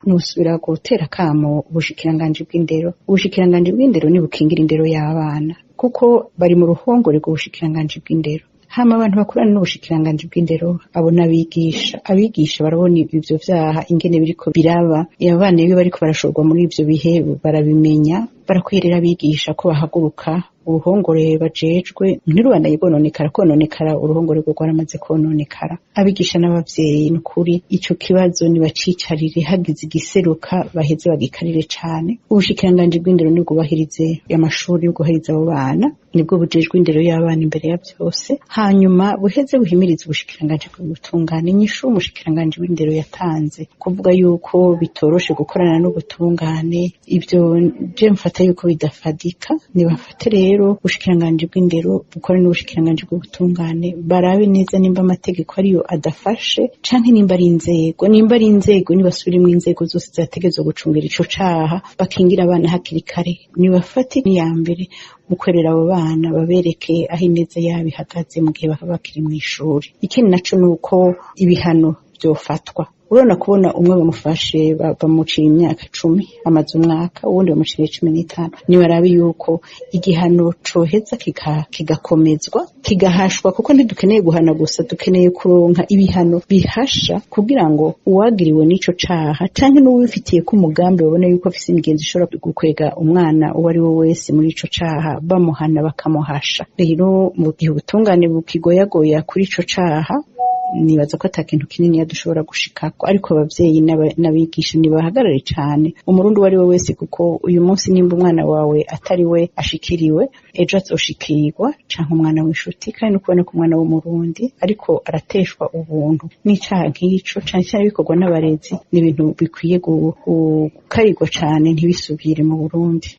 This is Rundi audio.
Nusubira gutera kamo ubushikiranganji bw'indero. Ubushikiranganji bw'indero nibukingira indero y'abana, kuko bari mu ruhongore rw'ubushikiranganji bw'indero. Hama abantu bakorana n'ubushikiranganji bw'indero, abo n'abigisha. Abigisha barabona ivyo vyaha ingene biriko biraba. Abana iyo bariko barashorwa muri ivyo bihe barabimenya. Barakwirira abigisha ko bahaguruka, uruhongore bajejwe ntirubandanye rwononekara, kononekara uruhongore rwo rwaramaze kononekara. Abigisha n'abavyeyi, nukuri ico kibazo nibacicarire, hagize igiseruka baheze bagikarire cane. Ubushikiranganji bw'indero nibwubahirize amashuri, bwubahirize abo bana, nibwo bujejwe indero y'abana imbere ya vyose. Hanyuma buheze buhimirize ubushikiranganji bw'ubutungane. Inyishu umushikiranganji w'indero yatanze kuvuga yuko bitoroshe gukorana n'ubutungane, ivyo je mfata yuko bidafadika. Nibafate rero ubushikiranganji bw'indero bukore n'ubushikiranganji bw'ubutungane, barabe neza nimba amategeko ariyo adafashe canke nimba ari inzego. Nimba ari inzego, nibasubiremwo inzego zose zategerezwa gucungira ico caha, bakingira abana hakiri kare. Nibafate iya mbere mu kwerera abo bana, babereke aho ineza yabo ihagaze mu gihe baba bakiri mw'ishuri. Ikindi naco nuko ibihano vyofatwa. Urabona, kubona umwe bamufashe bamuciye imyaka 10, amaze umwaka, uwundi bamuciriye 15. Nibarabe yuko igihano coheza kigakomezwa, kigahashwa, kuko ntidukeneye guhana gusa, dukeneye kuronka ibihano bihasha, kugira ngo uwagiriwe n'ico caha canke n'uwifitiye ko umugambi babone yuko afise imigenzo ishobora gukwega umwana uwo ari we wese muri ico caha, bamuhana bakamuhasha. Rero mu gihe ubutungane bukigoyagoya kuri ico caha, nibaza ko ata kintu kinini dushobora gushikako. Ariko abavyeyi n'abigisha nibahagarare cane, umurundi uwo ari we wese, kuko uyu munsi nimba umwana wawe atari we ashikiriwe, ejo azoshikirwa canke umwana w'inshuti. Kandi no kubona ko umwana w'umurundi ariko arateshwa ubuntu n'icaha nk'ico, cane cane bikorwa n'abarezi, ni ibintu bikwiye gukarirwa cane, ntibisubire mu Burundi.